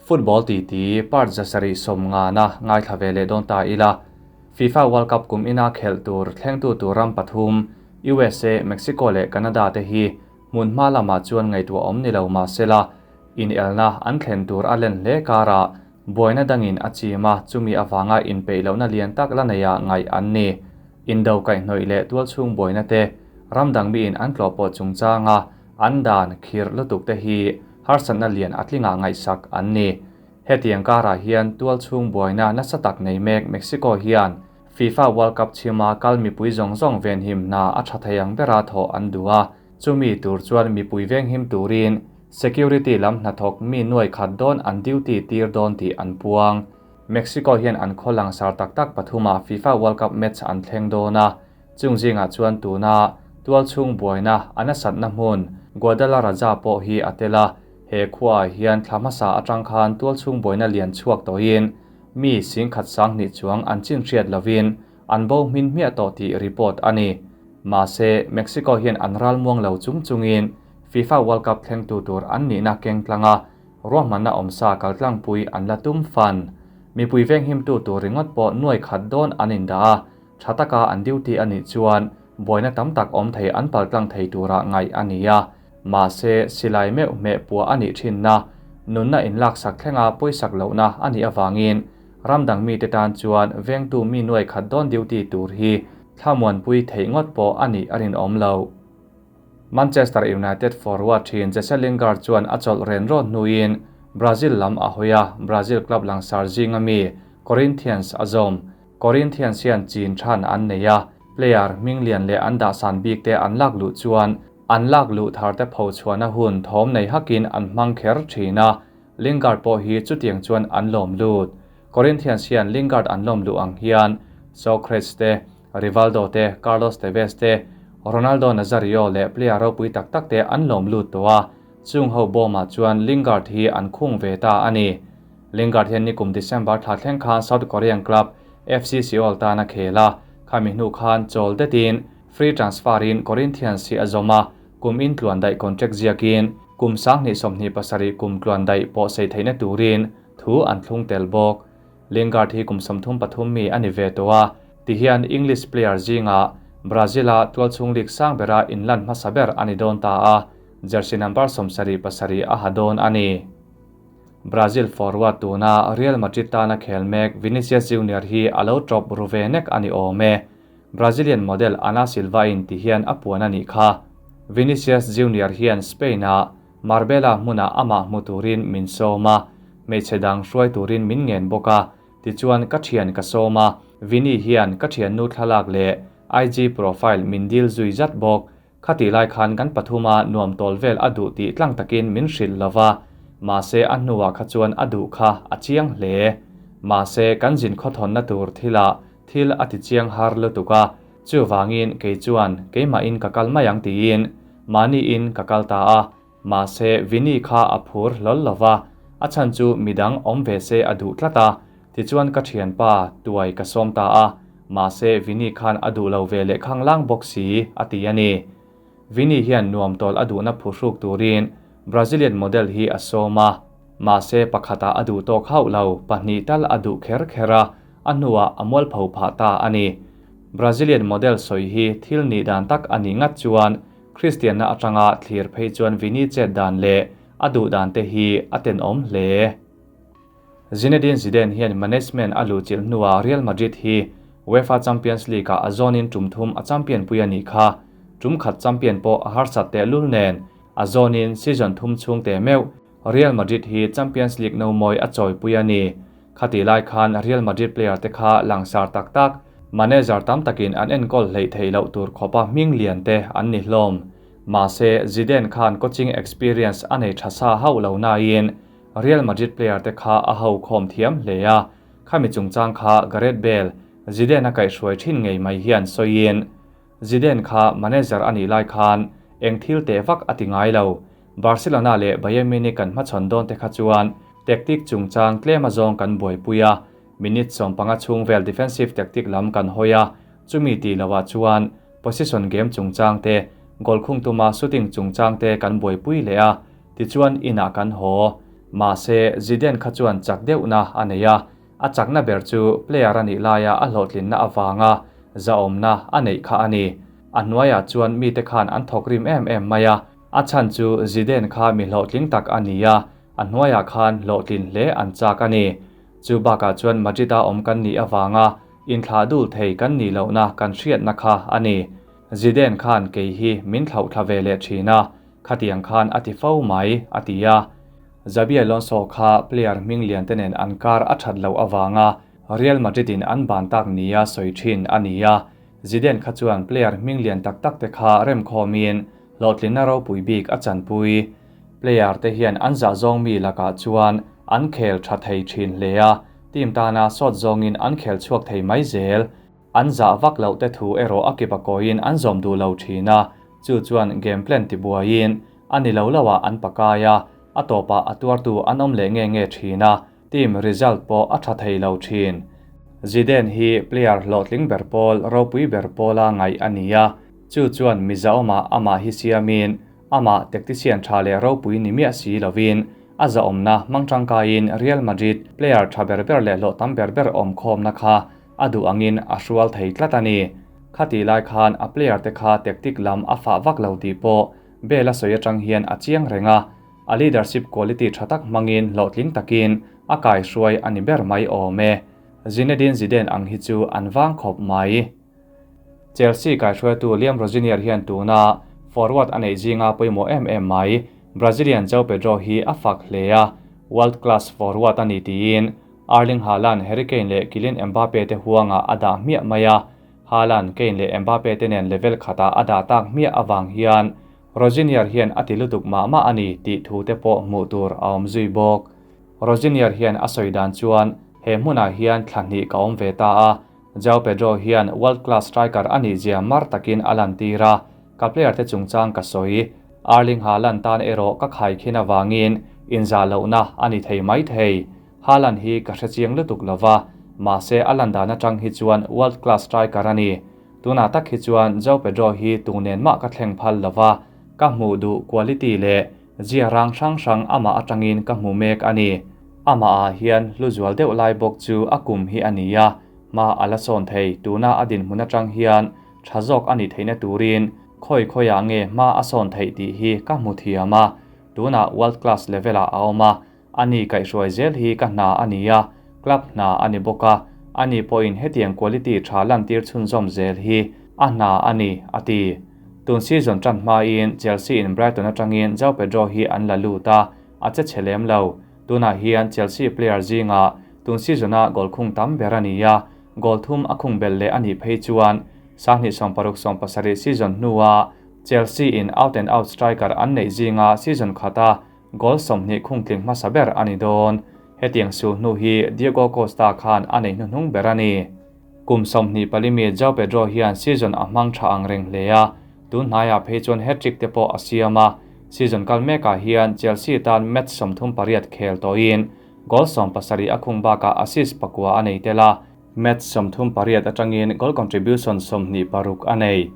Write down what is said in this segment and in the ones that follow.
Football titi part 750 na ngaithla ve leh dawn ta ila. FIFA World Cup kum ina khelh tur thlengtu tur ram pathum USA, Mexico leh Canada te hi hmun hma lamah chuan ngaihtuah awm ni lo mahsela inelna an thlen tur a len hle karah buaina dangin a chim a, chumi avanga inpeih lohna lian tak la neia ngaih an ni. Indo kaihhnawih leh tualchhung buaina te ram dang miin an tlawh pawh chungchanga an dan khirh lutuk te hi harsatna lian a tlingah ngaihsak an ni. Hetiang karah hian tualchhung buaina nasa tak nei mek Mexico hian FIFA World Cup chhima kal mipui zawng zawng venhim hna a tha thei ang bera thawh an duh a, chumi tur chuan mipui venghim turin security lam hnathawk mi nuai khat dawn an duty tir dawn tih an puang. Mexico hian an khaw langsar tak tak pathuma FIFA World Cup match an thleng dawn a, chung zingah chuan tuna tualchhung buaina a nasatna hmun Guadalajara pawh hi a tel a, he khuaah hian thla hmasa atang khan tualchhung buaina lian chhuak tawhin mi singkhat sanghnih chuang an chin hriat lovin an bo hmin hmiah tawh tih report a ni. Mahse, Mexico hian an ral muang lo chung chungin FIFA World Cup thlengtu tur an nihna keng tlanga ruahmanna awmsa kaltlangpui an la tum fan. Mipui venghimtu tur ringawt pawh nuai khat dawn an indah a, tha taka an duty a nih chuan buaina tam tak awm thei an paltlang thei turah ngaih a ni a. Mahse, silai meuh hmeh puah a nih thinna, nunna inlaksak thlenga pawisak lohna a nih avangin ram dang mite tan chuan vengtu mi nuai khat dawn duty tur hi thlamuanpui theih ngawt pawh a nih a rinawm lo. Manchester United forward thin Jesse Lingard chuan a chawlh ren rawt hnuin Brazil lam a hawi a, Brazil club langsar zinga mi Corinthians a zawm. Corinthians hian chin than an nei a, player hming lian leh an dahsan bik te an lak luh chuan an lak luh thar te pho chhuahna hun thawm nei hakin an hmang kher thin a, Lingard pawh hi chutiang chuan an lawm lut. Corinthians hian Lingard an lawm luh ang hian Socrates te, Rivaldo te, Carlos Tevez te, Ronaldo Nazario leh player ropui tak tak te an lawm lut tawh a, chung ho bawmah chuan Lingard hi an khung ve ta a ni. Lingard hian nikum December thla thleng khan South Korean club FC Seoul tan a khel a, khami hnu khan chawl detin free transfer in Corinthians hi a zawm a, kum in tluan daih contract ziakin kum 2027 kum tluan daih pawh sei theihna turin thu an thlung tel bawk. Lingard hi kum 33 mi a ni ve tawh a, tihian English player zinga Brazil-a tualchhung league sang bera inlan hmasa ber a ni dawn ta a, jersey number 77 a ha dawn a ni. Brazil forward tuna Real Madrid tana khel mek Vinicius Junior hi a lo drop ru ve nek a ni awm e. Brazilian model Ana Silva in tihian a puan a nih kha. Vinicius Junior hian Spain-a Marbella hmunah amah hmu turin min sawm a, hmeichhe dang hruai turin min ngen bawk a, tichuan ka thian ka sawm a, Vini hian ka thiannu thlalak leh IG profile min dil zui zat bawk. Khati lai khan kan pathuma nuam tawl vel a duh tih tlang takin min hrilh lova, mahse a hnuah kha chuan a duh kha a chiang hle. Mahse kan zin khawthawnna tur thilah thil a ti chiang har lutuk a, chuvangin kei chuan keimahin ka kal mai ang tiin mahniin ka kal ta a, mahse Vini kha a phur hlawl lova, a chhan chu midang awm ve se a duh tlat a, tichuan ka thianpa tuai ka sawm ta a, mahse Vini khan a duh lo ve leh khang lang bawk si a ti a ni. Vini hian nuam tawl a duhna phuhruk turin Brazilian model hi a sawm a, mahse pakhatah a duh tawk hauh lo, pahnih tal a duh kher kher a, a hnuah a mual pho phah ta a ni. Brazilian model sawi hi thil nih dan tak a nih ngat chuan Christian-na atanga thlir phei chuan Vini chet dan leh a duh dan te hi a tenawm hle. Zinedine Zidane hian management a luhchilh hnuah Real Madrid hi UEFA Champions League-ah a zawnin tum thum a champion pui a nih kha. Tum khat champion pawh a harsat tehlul nen a zawnin season thum chhung te meuh Real Madrid hi Champions League no mawi a chawi pui a ni. Khati lai khan Real Madrid player te kha langsar tak tak manager tam takin an enkawl hleih theih loh tur khawpa hming lian te an ni hlawm. Mahse, Zidane khan coaching experience a nei tha sa hauh lo nain Real Madrid player te kha a ho khawm thiam hle a, khami chungchang kha Gareth Bale, Zidane a kaihhruai thin ngei mai hian sawiin Zidane kha manager a nih lai khan eng thil teh vak a ti ngai lo. Barcelona leh Bayern Munich kan hmachhawn dawn te kha chuan tactic chungchang tlem a zawng kan buaipui a, minute 15 chhung vel defensive tactic lam kan hawi a, chumi ti loah chuan position game chungchang te, goal khung tuma shooting chungchang te kan buaipui leh a, tichuan inah kan haw. Mahse, Zidane kha chuan chak deuhna a nei a, a chakna ber chu player a nih laia a hlawhtlinna avanga zahawmna a neih kha a ni. A hnuaiah chuan mite khan an thawk rim em em mai a, a chhan chu Zidane kha mi hlawhtling tak a ni a, a hnuaiah khan hlawhtlin hle an chak a ni. Chu bakah chuan Madrid-a awm kan nih avanga inthlah dul thei kan nih lohna kan hriatna kha a ni. Zidane khan kei hi min thlauhthla ve leh thin a, khatiang khan a ti fo mai, a ti a. Xabi Alonso kha player hming lian te nen an kar a that loh avanga Real Madrid-in an ban tak nia sawi thin a ni a. Zidane kha chuan player hming lian tak tak te kha remkhawmin hlawhtlinna ropui bik a chanpui. Player te hian an zah zawng mi lakah chuan an khel tha thei thin hle a, team tana sawt zawngin an khel chhuak thei mai zel. An zah vak loh te thu erawh a kip a kawiin an zawm duh lo thin a, chu chuan game plan tibuaiin a ni lo loah an pakai a, a tawpah a tuartu an awm leh nge nge thin a, team result pawh a tha thei lo thin. Zidane hi player hlawhtling ber pawl, ropui ber pawla ngaih a ni a, chu chuan Mizaawmah amah hi siamin amah tactician tha leh ropui ni miah si lovin a zahawmna hmang tangkaiin Real Madrid player tha ber ber leh hlawh tam ber ber awmkhawmna kha a duh angin a hrual thei tlat a ni. Khatih lai khan a player te kha tactic lam a fah vak lo tih pawh Bale a sawi atang hian a chiang reng a, a leadership quality tha tak hmangin hlawhtling takin a kaihruai a ni ber mai awm e. Zinedine Zidane ang hi chu an vang khawp mai. Chelsea kaihruaitu Liam Rosenior hian tuna forward a neih zinga pawimawh em em mai Brazilian Joao Pedro hi a fak hle a, world class forward a ni tiin Erling Haaland, Harry Kane leh Kylian Mbappe te huangah a dah hmiah mai a, Haaland, Kane leh Mbappe te nen level khatah a dah tak hmiah avang hian Rosenior hian a ti lutuk mah mah a ni tih thu te pawh hmuh tur a awm zui bawk. Rosenior hian a sawi dan chuan he hmunah hian thla hnih ka awm ve ta a, Joao Pedro hian world class striker a nih zia mar takin a lantir a, ka player te chungchang ka sawi. Erling Haaland tan erawh ka khaikhin avangin inzah lohna a ni thei mai thei. Haaland hi ka hrechiang lutuk lova, mahse a lan dan atang hi chuan world class striker a ni. Tunah tak hi chuan Joao Pedro hi tu nen mah ka thleng phal lova, ka hmuh duh quality leh zia rang hrang hrang amah atangin ka hmu mek a ni. Amah ah hian hlu zual deuh lai bawk chu a kum hi a ni a, hma a la sawn thei. Tuna a dinhmun atang hian tha zawk a nih theihna turin khawi khawiah nge hma a sawn theih tih hi ka hmu thiam a, tunah world class level ah a awm a, a ni kaihhruai zel hi ka hna a ni a, club hna a ni bawk a, ani pawhin hetiang quality tha lantir chhunzawm zel hi a hna a ni, a ti. Tun season tan hmain Chelsea in Brighton atangin Joao Pedro hi an la lut a, a che chhe lem lo. Tunah hian Chelsea player zingah tun season-a goal khung tam ber a ni a, goal thum a khung belh leh a nih phei chuan 2016-17 season hnua Chelsea in out and out striker an neih zinga season khata goal 20 khung tling hmasa ber a ni dawn. Hetiang sul hnu hi Diego Costa khan a nei hnuhnung ber a ni. Kum 24 mi Joao Pedro hian season a hmang tha ang reng hle a, tun hnaiah phei chuan hat-trick te pawh a siam a. Season kal mekah hian Chelsea tan match 38 khel tawhin goal 17 a khung bakah assist pakua a nei tel a, match 38 atangin goal contribution 26 a nei.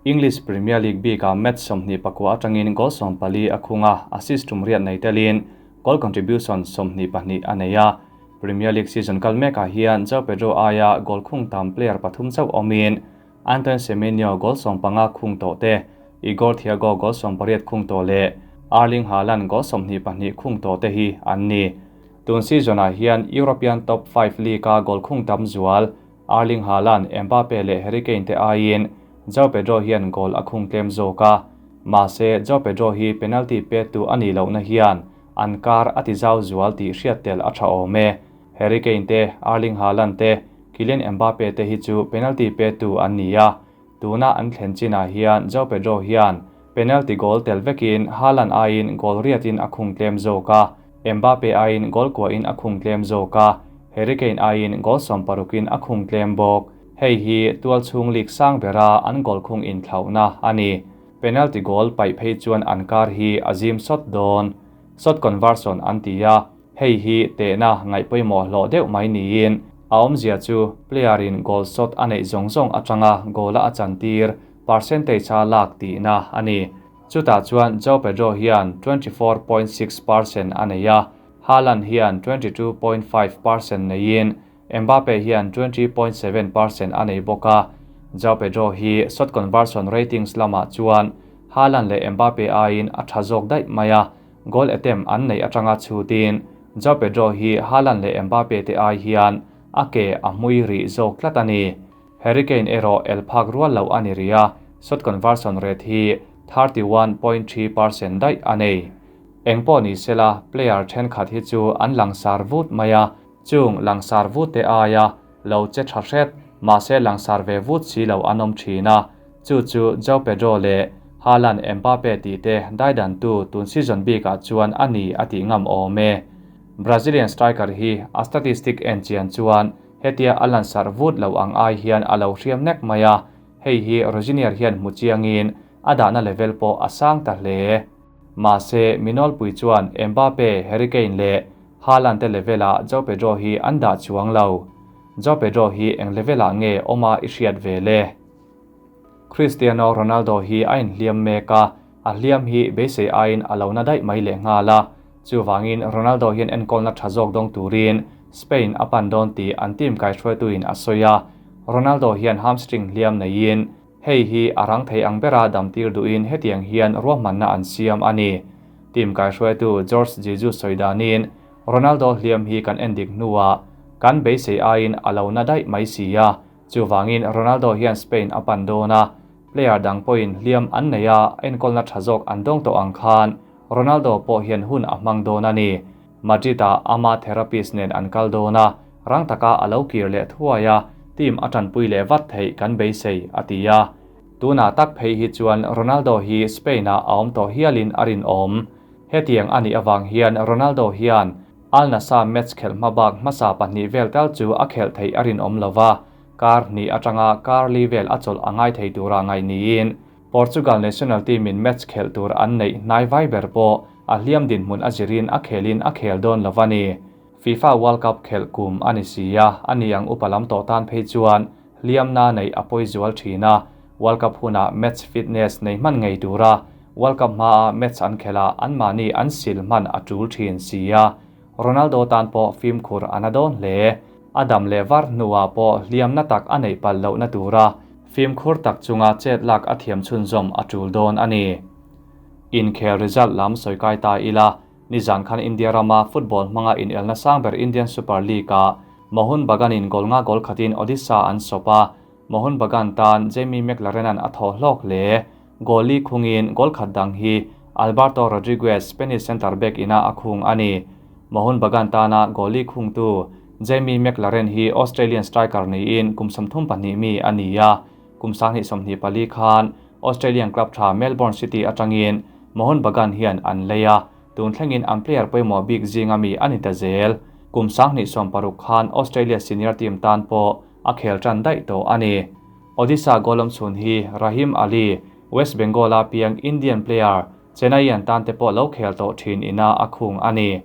English Premier League bikah match 24 atangin goal 14 a khung a, assist tum riat nei telin goal contribution 22 a nei a. Premier League season kal mekah hian Joao Pedro aia goal khung tam player pathum chauh awmin Antoine Semenyo goal 15 khung tawh te, Igor Thiago goal 18 khung tawh leh Erling Haaland goal 22 khung tawh te hi an ni. Tun season-ah hian European top 5 league-a goal khung tam zual Erling Haaland, Mbappe leh Harry Kane te aiin Joao Pedro hian goal a khung tlem zawk a. Mahse, Joao Pedro hi penalty pe tu a nih lohna hian an kar a ti zau zual tih hriat tel a tha awm e. Harry Kane te, Erling Haaland te, Kylian Mbappe te hi chu penalty pe tu an ni a. Tuna an thlen chinah hian Joao Pedro hian penalty goal tel vekin Haaland aiin goal riatin a khung tlem zawk a, Mbappe aiin goal kuahin a khung tlem zawk a, Harry Kane aiin goal 60in a khung tlem bawk. Hei hi tual chhung league sang bera an goal khung inthlauhna a ni. Penalty goal paih phei chuan an kar hi a zim sawt dawn. Shot conversion an ti a, hei hi tehna ngaih pawimawh hlawh deuh mai niin a awmzia chu player in goal shot a neih zawng zawng atanga goal-a a chantir percentage a lak tihna a ni. Chutah chuan Joao Pedro hian 24.6% a nei a, Haaland hian 22.5 percent neiin Mbappe hian 20.7% a nei bawk a. Joao Pedro hi shot conversion ratings lamah chuan Haaland leh Mbappe aiin a tha zawk daih mai a. Goal attempt an neih atanga chhutin Joao Pedro hi Haaland leh Mbappe te ai hian a ke a hmui rih zawk tlat a ni. Harry Kane erawh el phak rual lo a ni rih a, shot conversion rate hi 31.3% daih a nei. Engpawh ni sela, player thenkhat hi chu an langsar vut mai a, chung langsar vut te aia lo che tha hret mahse langsar ve vut si lo an awm thin a, chu chu Joao Pedro leh Haaland, Mbappe tih te daidan tu tun season bikah chuan a ni a tih ngam awm e. Brazilian striker hi a statistic en chian chuan hetia a lansar vut lo ang ai hian a lo hriam nek mai a, hei hi Rosenior hian hmu chiangin a dahna level pawh a sang ta hle. Mahse minawlpui chuan Mbappe, Harry Kane leh Haaland te level-ah Joao Pedro hi an dah chuang lo. Joao Pedro hi eng level-ah nge awma i hriat ve le? Cristiano Ronaldo hi a inhliam mek a, a hliam hi beisei aiin a lo na daih mai leh nghal a. Chuvangin Ronaldo hian enkawlna tha zawk dawng turin Spain a pan dawn tih an team kaihruaituin a sawi a. Ronaldo hian hamstring hliam neiin hei hi a rang thei ang bera damtir duhin hetiang hian ruahmanna an siam a ni. Team kaihruaitu Jorge Jesus sawi danin Ronaldo hliam hi kan endik hnuah kan beisei aiin a lo na daih mai si a. Chuvangin Ronaldo hian Spain a pan dawn a, player dang pawhin hliam an nei a, enkawlna tha zawk an dawng tawh ang khan Ronaldo pawh hian hun a hmang dawn a ni. Madrid-ah ama therapist nen an kal dawn a, rang taka a lo kir leh thuai a, team a tanpui leh vat theih kan beisei, a ti a. Tunah tak phei hi chuan Ronaldo hi Spain-ah a awm tawh hialin a rinawm. Hetiang a nih avang hian Ronaldo hian Al Nassr match khelh hmabak hmasa pahnih vel tal chu a khelh theih a rinawm lova, kar hnih atanga kar li vel a chawlh a ngai thei tura ngaih niin Portugal national team in match khelh tur an neih hnai vai ber pawh a hliam dinhmun a zirin a khelin a khel dawn lova ni. FIFA World Cup khelh kum a ni si a, a ni ang upa lam tawh tan phei chuan hliamna neih a pawi zual thin a, World Cup hunah match fitness nei hman ngei tura World Cup hmaa match an khelh a anmahni an sil hman a tul thin si a, Ronaldo tan pawh fimkhur a na dawn hle. A dam leh var hnuah pawh hliamna tak a neih palh lohna tura fimkhur tak chunga chet lak a thiam chhunzawm a tul dawn a ni. Inkhel result lam sawi kai ta ila, nizan khan India rama football hmanga inelna sang ber Indian Super League-ah Mohun Bagan-in goal nga goal khatin Odisha an sawp a, Mohun Bagan tan Jamie Maclaren-a'n a thaw hlawk hle. Goal li khungin goal khat dang hi Alberto Rodriguez, Spanish centre back ina a khung a ni. Mohun Bagan tana goal li khungtu Jamie Maclaren hi Australian striker niin kum 32 mi a ni a, kum 2024 khan Australian club tha Melbourne City atangin Mohun Bagan hian an lei a, tun thlengin an player pawimawh bik zinga mi a ni ta zel. Kum 2016 khan Australia senior team tan pawh a khel tan daih tawh a ni. Odisha goal awm chhun hi Rahim Ali, West Bengal-a piang Indian player, Chennaiyin tan te pawh lo khel tawh thin ina a khung a ni.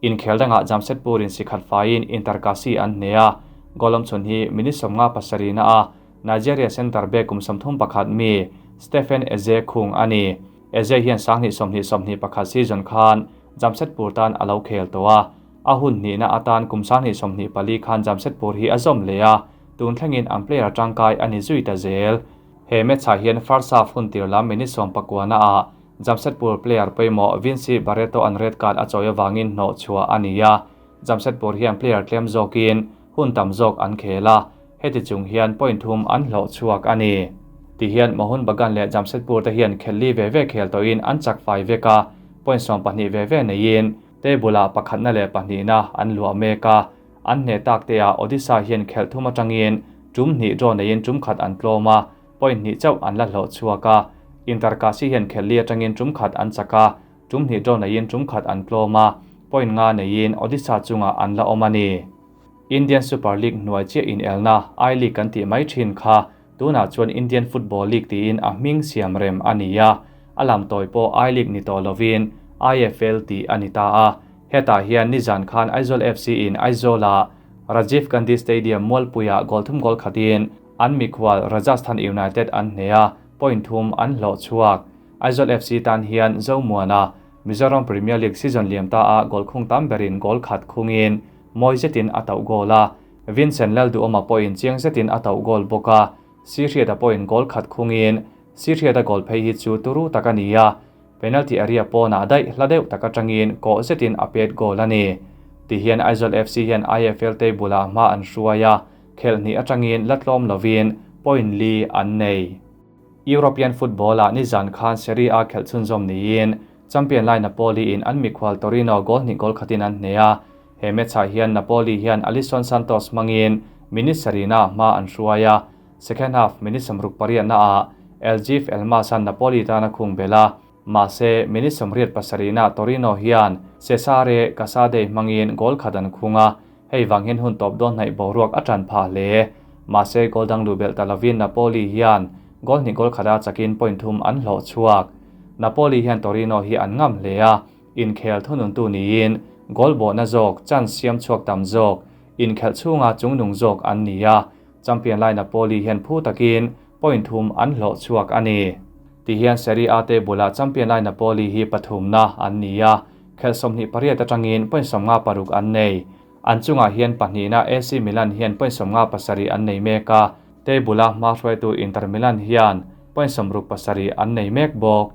Inkhel dangah Jamshedpur in sikhat faiin Inter Kashi an hne a, goal awm chhun hi minute 57 na a Nigeria centre back kum 31 mi Stephen Eze khung a ni. Eze hian 2020 21 season khan Jamshedpur tan a lo khel tawh a, a hun hnihna atan kum 2024 khan Jamshedpur hi a zawm hle a, tun thlengin an player tangkai a ni zui ta zel. He match ah hian first half hun tir lam minute 19 na ah Jamshedpur player pawimawh Vincy Barreto an red card a chawi awangin hnawh chhuah a ni a. Jamshedpur hian player tlem zawkin hun tam zawk an khel a, heti chung hian point thum an hlawh chhuak a ni. Ti hian Mohun Bagan leh Jamshedpur te hian khel li ve ve khel tawhin an chak fai vek a, point 12 ve ve neiin table-ah pakhatna leh pahnihna an luah mek a. An hne tak te ah Odisha hian khelh thum atangin tum hnih draw neiin tum khat an tlawm a, point hnih chauh an la hlawh chhuak a. Inter Kashi hian khel li atangin tum khat an chak a, tum hnih draw neiin tum khat an tlawm a, point nga neiin Odisha chungah an la awm a ni. Indian Super League hnuai chiah inelna I-League kan tih mai thin kha tunah chuan Indian Football League tiin a hming siam rem a ni a, a lam tawi pawh I-League ni tawh lovin IFL tih a ni ta a. Hetah hian nizan khan Aizawl FC in Aizawla Rajiv Gandhi Stadium mualpuiah goal thum goal khatin an mikhual Rajasthan United an hne a, point thum an hlawh chhuak. Aizawl FC tan hian Zomuana. Mizoram Premier League season liam ta a goal khung tam berin goal khat khungin mawi zetin a tauh goal a, Vincent Lalduhawma pawhin chiang zetin a tauh goal bawk a, Sihriata pawhin goal khat khungin Sihriata goal phei hi chu turu tak a ni a, penalty area pawnah daih hla deuh tak atangin kawh zetin a pet goal a ni. Tihian Aizawl FC hian IFL table-ah hma an hruai a, khelh hnih atangin la tlawm lovin point li an nei. European football-ah nizan khan Serie A khelh chhunzawm niin champion lai Napoli in an mikhual Torino goal hnih goal khatin an hneh a. He match-ah hian Napoli hian Alisson Santos hmangin minute sarihna hma an hruai a. Second half minute 68 naah Eljif Elmas-a'n Napoli tan a khung belh a. Mahse, minute 87 naah Torino hian Cesare Casadei hmangin goal khat an khung a. Hei vang hian hun tawp dawn hnaih boruak a tan phah hle. Mahse, goal dang luh belh ta lovin Napoli hian goal hnih goal khata chakin point thum an hlawh chhuak. Napoli hian Torino hi an ngam hle a, inkhel thununtu niin goal bawhna zawk, chance siam chhuak tam zawk, inkhelh chhunga chungnung zawk an ni a. Champion lai Napoli hian phu takin point thum an hlawh chhuak a ni. Tihian Serie A te bulah champion lai Napoli hi pathumna an ni a, khelh 28 atangin point 56 an nei. An chungah hian pahnihna AC Milan hian point 57 an nei mek a, te bula hma hruaitu Inter Milan hian point 67 an nei mek bawk.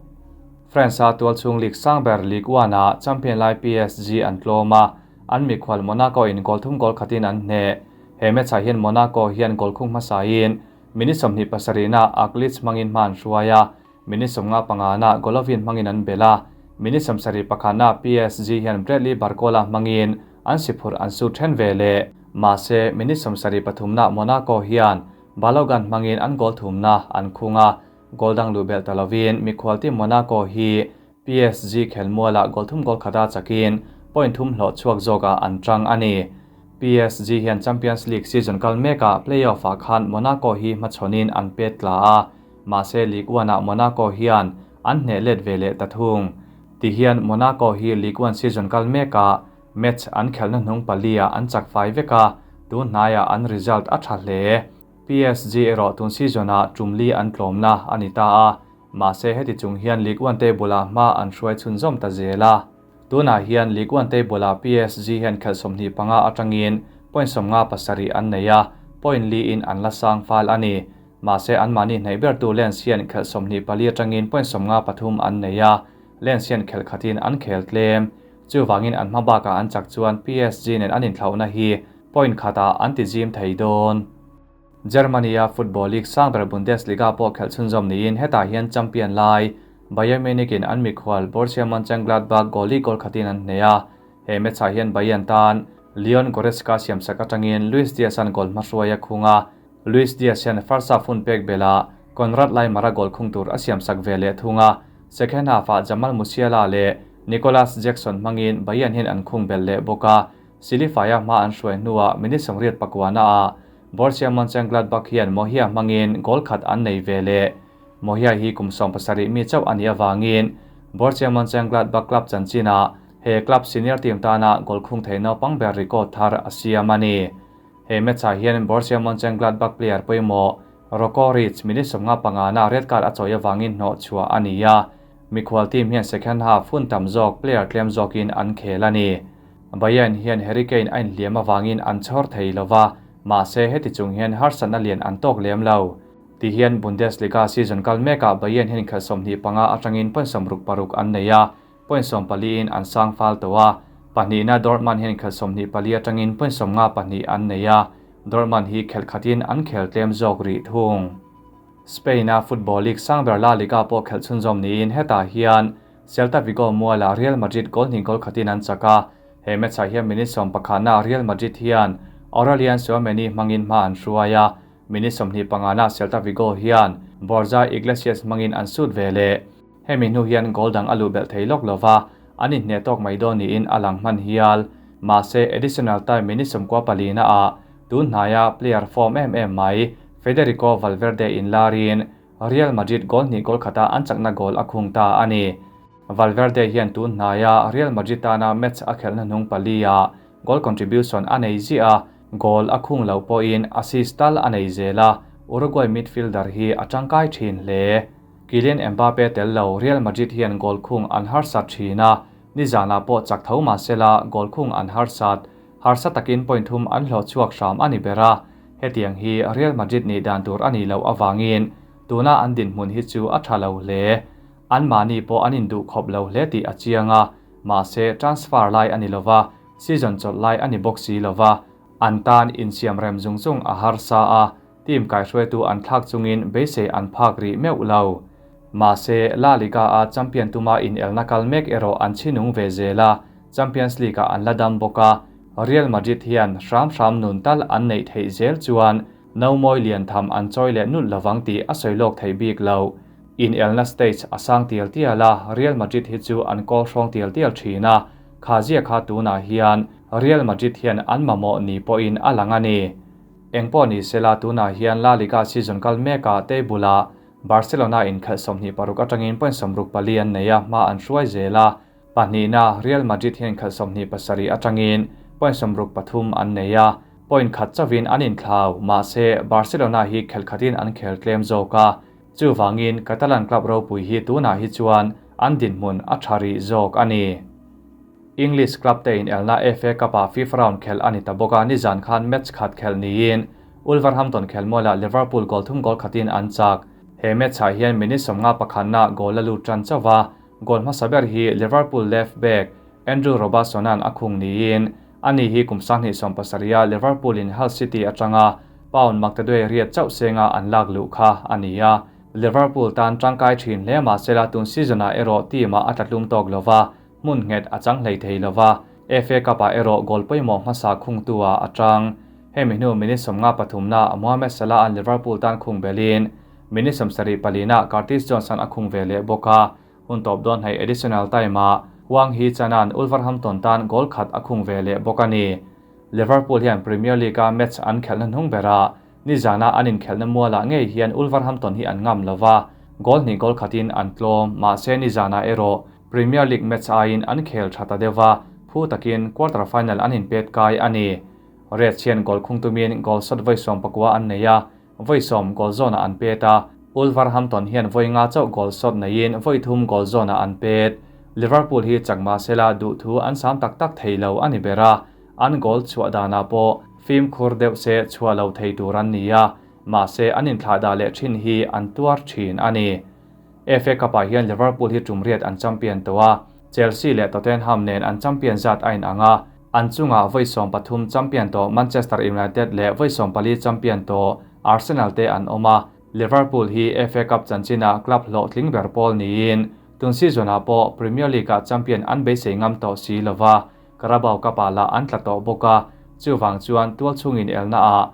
France-a tualchhung league sang ber Ligue 1-ah champion lai PSG an tlawm a, an mikhual Monaco in goal thum goal khatin an hneh. He match-ah hian Monaco hian goal khung hmasain minute 27 naah Aglitz hmangin hma an hruai a, minute 55 naah Golovin hmangin an belh a, minute 71 naah PSG hian Bradley Barcola hmangin an siphurh an su then ve leh. Mahse, minute 73 naah Monaco hian Balogun hmangin an goal thumna an khung a, goal dang luh belh ta lovin mikhual team Monaco hi PSG khelmualah goal thum goal khata chakin point thum hlawh chhuak zawkah an tang a ni. PSG hian Champions League season kal mekah playoff-ah khan Monaco hi hmachhawnin an pet tla a, mahse Ligue 1-ah Monaco hian an hneh let ve leh ta thung. Tihian Monaco hi Ligue 1 season kal mekah match an khelhna hnung pali-ah an chak fai vek a, tun hnaiah an result a tha hle. PSG erawh tun season-ah tum li an tlawmna a ni ta a, mahse heti chung hian Ligue 1 table-ah hma an hruai chhunzawm ta zel a. Tunah hian Ligue 1 table-ah PSG hian khelh 25 atangin point 57 an nei a, point li in an la sang fal a ni. Mahse anmahni hnaih bertu Lens hian khelh 24 atangin point 53 an nei a, Lens hian khelh khatin an khel tlem. Chuwangin an hma bakah an chak chuan PSG nen an inthlauhna hi point khatah an ti zim thei dawn. Germany-a Football League sang ber Bundesliga pawh khelh chhunzawm niin hetah hian champion lai Bayern Munich in an mikhual Borussia Mönchengladbach goal li goal khatin an hneh a. He match-ah hian Bayern tan Leon Goretzka siamsak atangin Luis Diaz an goal hmahruai a khung a. Luis Diaz hian first half hun pek belah Konrad Laimer-a goal khung tur a siamsak ve leh thung a. Second half-ah Jamal Musiala leh Nicolas Jackson hmangin Bayern hian an khung bel leh bawk a. Silifai-a hma an hruai hnuah minute 89 naah Borussia Mönchengladbach hian Mohia hmangin goal khat an nei ve leh. Mohia hi kum 17 mi chauh ani awangin Borussia Mönchengladbach club chanchina he club senior team tana goal khung thei naupang ber record thar a siam a ni. He match-ah hian Borussia Mönchengladbach player pawimawh Rocco Reitz minute 55 na red card a chawi awangin hnawh chhuah a ni a. Mikhual team hian second half hun tam zawk player tlem zawkin an khel a ni. Bayern hian Harry Kane a inhliam awangin an chhawr thei lova, mahse heti chung hian harsatna lian an tawk lem lo. Ti hian Bundesliga season kal mekah Bayern hian khelh 25 atangin point 66 an nei a, point 14 in an sang fal to a. Pahnihna Dortmund hian khelh 24 atangin point 52 an nei a, Dortmund hi khelh khatin an khel tlem zawk rih thung. Spain-a Football League sang ber La Liga pawh khelh chhunzawm niin hetah hian Celta Vigo mualah Real Madrid goal hnih goal khatin an chak a. He match-ah hian minute 11 na Real Madrid hian Aurelien Tchouameni hmangin hma an hruai a. Minute 25 na Celta Vigo hian Borja Iglesias hmangin an sut ve leh. Hemi hnu hian goal dang a luh belh thei lawk lova, an inhneh tawk mai dawn niin a lang hman hial. Mahse, additional time minute 94 na ah tun hnaia player form em em mai Federico Valverde in larin Real Madrid goal hnih goal khata an chakna goal a khung ta a ni. Valverde hian tun hnaia Real Madrid tana match a khelhna hnung pali a goal contribution a nei zia a, goal a khung lo pawhin assist tal a nei zel a, Uruguay midfielder hi a tangkai thin hle. Kylian Mbappe tel lo Real Madrid hian goal khung an harsat thin a, nizanah pawh chak tho mah sela goal khung an harsat. Harsa takin point thum an hlawh chhuak hram a ni ber a, hetiang hi Real Madrid nih dan tur a nih loh avangin tuna an dinhmun hi chu a tha lo hle. Anmahni pawh an induh khawp lo hle tih a chiang a, mahse transfer lai a ni lova, season chawlh lai a ni bawk si lova, an tan insiam rem zung zung a harsa a, team kaihruaitu an thlak chungin beisei an phak rih meuh lo. Mahse, La Liga-a champion tuma inelna kal mek erawh an chhinung ve zel a, Champions League-ah an la dam bawk a, Real Madrid hian hram hram nun tal an neih theih zel chuan no mawi lian tham an chawi leh nulh lovang tih a sawi lawk theih bik lo. Inelna stage a sang tial tial a, Real Madrid hi chu an kawl hrawng tial tial thin a, kha zia kha tunah hian Real Madrid hian an mamawh ni pawhin a lang a ni. Engpawh ni sela tunah hian La Liga season kal mekah table-ah Barcelona inkhelh 26 atangin point 64 an nei a, hma an hruai zel a. Pahnihna, Real Madrid hian inkhelh 27 atangin point 63 an nei a, point khat chauhin an inthlau, mahse Barcelona hi khelh khatin an khel tlem zawk a. Chuvangin Catalan club ropui hi tunah hi chuan an dinhmun a tha rih zawk a ni. English club te inelna FA Cup-ah fifth round khelh a ni ta bawk a, nizan khan match khat khelh niin Wolverhampton khelmualah Liverpool goal thum goal khatin an chak. He match-ah hian minute 51na goal a lut tan chauh va, goal hmasa ber hi Liverpool left back Andrew Robertson-a'n a khung niin ani hi kum 2017-a Liverpool-in Hull City atanga pound maktaduai riat chauh senga an lak luh kha a ni a. Liverpool tan tangkai thin hle mahsela tun season-ah erawh team-ah a tlatlum tawk lova, hmun nghet a chang hlei thei lova, FA Cup-ah erawh goal pawimawh hmasa khungtu-ah a tang. Hemi hnu minute 53na Mohamed Salah-a'n Liverpool tan khung belin minute 74na Curtis Jones-a'n a khung ve leh bawk a, hun tawp dawn hnaih additional time-ah Hwang Hee-chan-a'n Wolverhampton tan goal khat a khung ve leh bawk a ni. Liverpool hian Premier League-a match an khelhna hnung berah nizana an inkhelhna mualah ngei hian Wolverhampton hi an ngam lova, goal hnih goal khatin an tlawm, mahse nizanah erawh Premier League match aiin an khel tha ta deuh va, phu takin quarter final an inpet kai a ni. Reds hian goal khung tumin goal shot vawi 19 an nei a, vawi 10 goal zawnah an pet a, Wolverhampton hian vawi nga chauh goal shot neiin vawi thum goal zawnah an pet. Liverpool hi chak mahsela duhthu an sam tak tak thei lo a ni ber a, an goal chhuah danah pawh fimkhur deuh se chhuah lo thei tur an ni a, mahse an inthlah dah leh thin hi an tuar thin a ni. FA Cup-ah hian Liverpool hi tum riat an champion tawh a, Chelsea leh Tottenham nen an champion zat a inang a, an chungah vawi 13 champion tawh Manchester United leh vawi 14 champion tawh Arsenal te an awm a, Liverpool hi FA Cup chanchinah club hlawhtling ber pawl niin tun season-ah pawh Premier League-ah champion an beisei ngam tawh si lova, Carabao Cup-ah lah an tla tawh bawk a, chuvang chuan tual chungin elnaah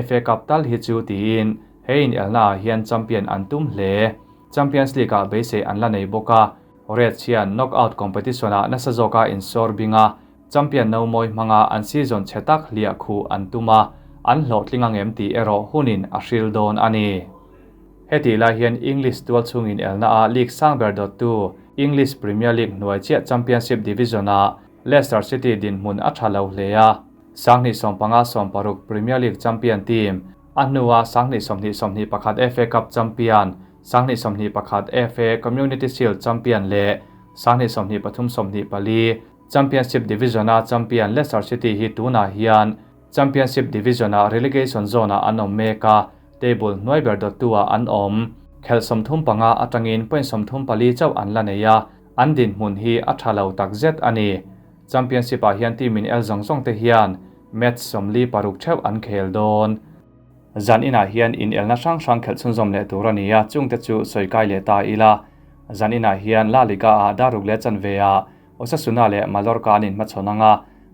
FA Cup tal hi chu tiin he inelnaah hian champion an tum hle. Champions League-ah beisei an la nei bawk a, Reds hian knockout competition-ah nasa zawka insawr bing a, champion no mawi hmanga an season chhe tak hliah khuh an tum a, an hlawhtling angem tih erawh hunin a hril dawn a ni. Hetih lai hian English tual chungin elnaah league sang ber dawttu English Premier League hnuai chiah Championship Division-ah Leicester City dinhmun a tha lo hle a, 2015-16 Premier League champion team a hnua 2020-21 FA Cup champion, 2021 FA Community Shield champion leh 2023-24 Championship Division-a champion Leicester City hi tunah hian Championship Division-ah relegation zone-ah an awm mek a, table hnuai ber dawttu-ah an awm. Khelh 35 atangin point 34 chauh an la nei a, an dinhmun hi a tha lo tak zet a ni. Championship-ah hian team in el zawng zawng te hian match 46 theuh an khel dawn. Zan inah hian in elna hrang hrang khelh chhunzawm leh tur a ni a, chungte chu sawi kai leh ta ila. Zan inah hian La Liga-ah daruk leh chanve-ah Osasuna leh Mallorca an inhmachhawn anga,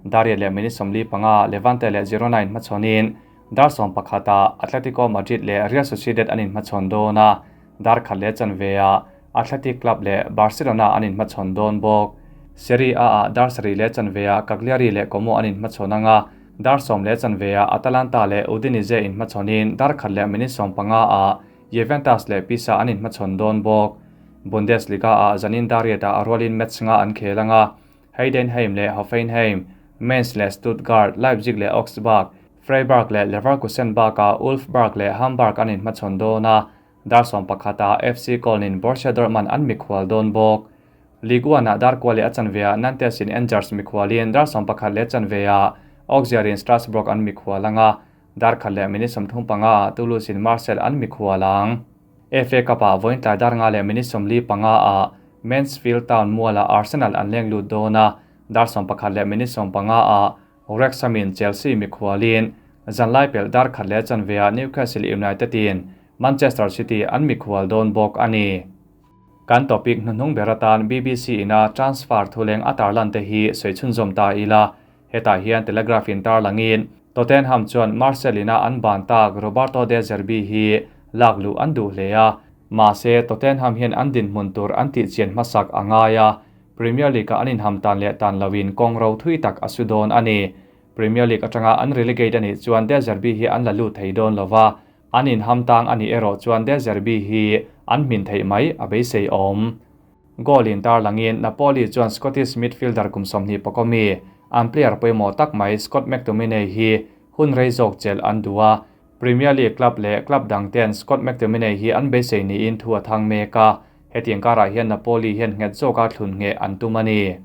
Daria leh minute 45 Levante leh Girona inhmachhawnin dar 11-ah Atletico Madrid leh Real Sociedad an inhmachhawn dawn a, dar khat leh chanve-ah Athletic Club leh Barcelona an inhmachhawn dawn bawk. Serie A-ah dar sarih leh chanve-ah Cagliari leh Como an inhmachhawn anga, dar 10 leh chanve-ah Atalanta leh Udinese inhmachhawnin dar khat leh minute 15-ah Juventus leh Pisa an inhmachhawn dawn bawk. Bundesliga-ah zanin dar riatah a rualin match nga an khel anga, Heidenheim leh Hoffenheim, Mainz leh Stuttgart, Leipzig leh Augsburg, Freiburg leh Leverkusen bakah Wolfsburg leh Hamburg an inhmachhawn dawn a. Dar 11 ah FC Köln in Borussia Dortmund an mikhual dawn bawk. Ligue 1 ah dar kua leh a chanve ah Nantes in Angers mikhualin dar 11 leh chanve ah Auxerre in Strasbourg an mikhual anga, dar khat leh minute 35 ah Toulouse in Marseille an mikhual ang. FA Cup ah vawiin tlai dar nga leh minute 45 ah Mansfield Town mualah Arsenal an leng lut dawn a, dar 11 leh minute 15 ah Wrexham in Chelsea mikhualin zanlai pelh dar khat leh chanve ah Newcastle United in Manchester City an mikhual dawn bawk a ni. Kan topic hnuhnung ber atan BBC ina transfer thuleng a tarlan te hi sawi chhunzawm ta ila. Hetah hian Telegraph in tarlangin Tottenham chuan Marseille ina an ban tak Roberto De Zerbi hi lak luh an duh hle a. Mahse, Tottenham hian an dinhmun tur an tihchian hmasak a ngai a, Premier League-ah an inham tan leh tan loin kawng ro thui tak a su dawn a ni. Premier League atanga an relegate a nih chuan De Zerbi hi an la lut thei dawn lo va, an inham tang a nih erawh chuan De Zerbi hi an hmin theih mai a beisei awm. Goal in tarlangin Napoli chuan Scottish midfielder kum 20 pakawmi an player pawimawh tak mai Scott McTominay hi hun rei zawk chelh an duh a, Premier League club leh club dang ten Scott McTominay hi an beisei niin thu a thang mek a, hetiang karah hian Napoli hian nghet zawka thlun ngheh an tum a ni.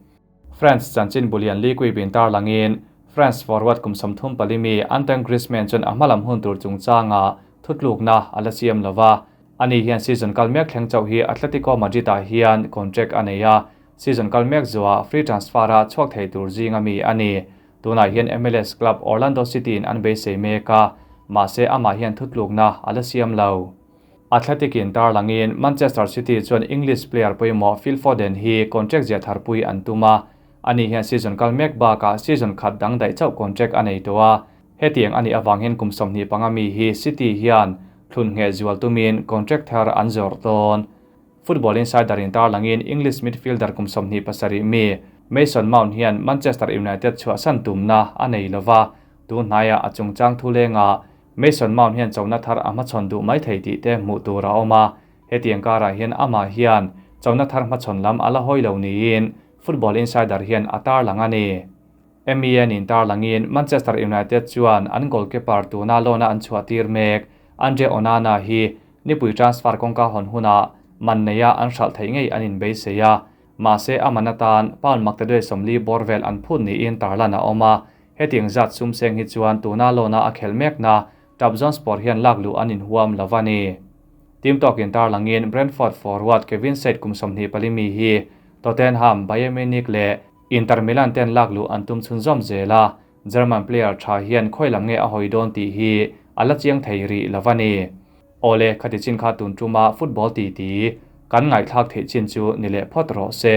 France chanchin bulian Ligue bin tarlangin France forward kum 34 mi Antoine Griezmann chuan a hmalam hun tur chungchanga thutlukna a la siam lova. Ani hian season kal mek thleng chauh hi Atletico Madrid ah hian contract a nei a, season kal mek zuah free transfer a chhuak thei tur zinga mi a ni. Tunah hian MLS club Orlando City in an beisei mek a, mahse amah hian thutlukna a la siam lo. Athletic in tarlangin Manchester City chuan English player pawimawh Phil Foden hi contract ziah tharpui an tum a, ani hian season kal mek bakah season khat dang daih chauh contract a nei tawh a. Hetiang a nih avang hian kum 25 mi hi City hian thlun ngheh zual tumin contract thar an zawrh dawn. Football Insider in tarlangin English midfielder kum 27 mi Mason Mount hian Manchester United chhuahsan tumna a nei lova, tun hnaiah a chungchang thu lenga Mason Mount hian chona thar a hmachhawn duh mai thei tih te hmuh tur a awm a, hetiang karah hian amah hian chona thar hmachhawn lam a la hawi lo niin Football Insider hian a tarlang a ni. MEN in tarlangin Manchester United chuan an goalkeeper tuna loan-a an chhuah tir mek Andre Onana hi nipui transfer kawngka hawn hunah man neia an hralh theih ngei an inbeisei a, mahse a man atan pound maktaduai 40 bawr vel an phut niin tarlan a awm a, hetiang zat sum seng hi chuan tuna loan-a a khel mekna Trabzonspor hian lak luh an inhuam lo a ni. Team tawkin tarlangin Brentford forward Kevin Schade kum 24 mi hi Tottenham, Bayern Munich leh Inter Milan ten lak luh an tum chhunzawm zel a, German player tha hian khawi lam nge a hawi dawn tih hi a la chiang thei rih lo a ni. Awle, khati chin kha tun tuma football titi kan ngaihthlak theih chin chu ni leh phawt rawh se.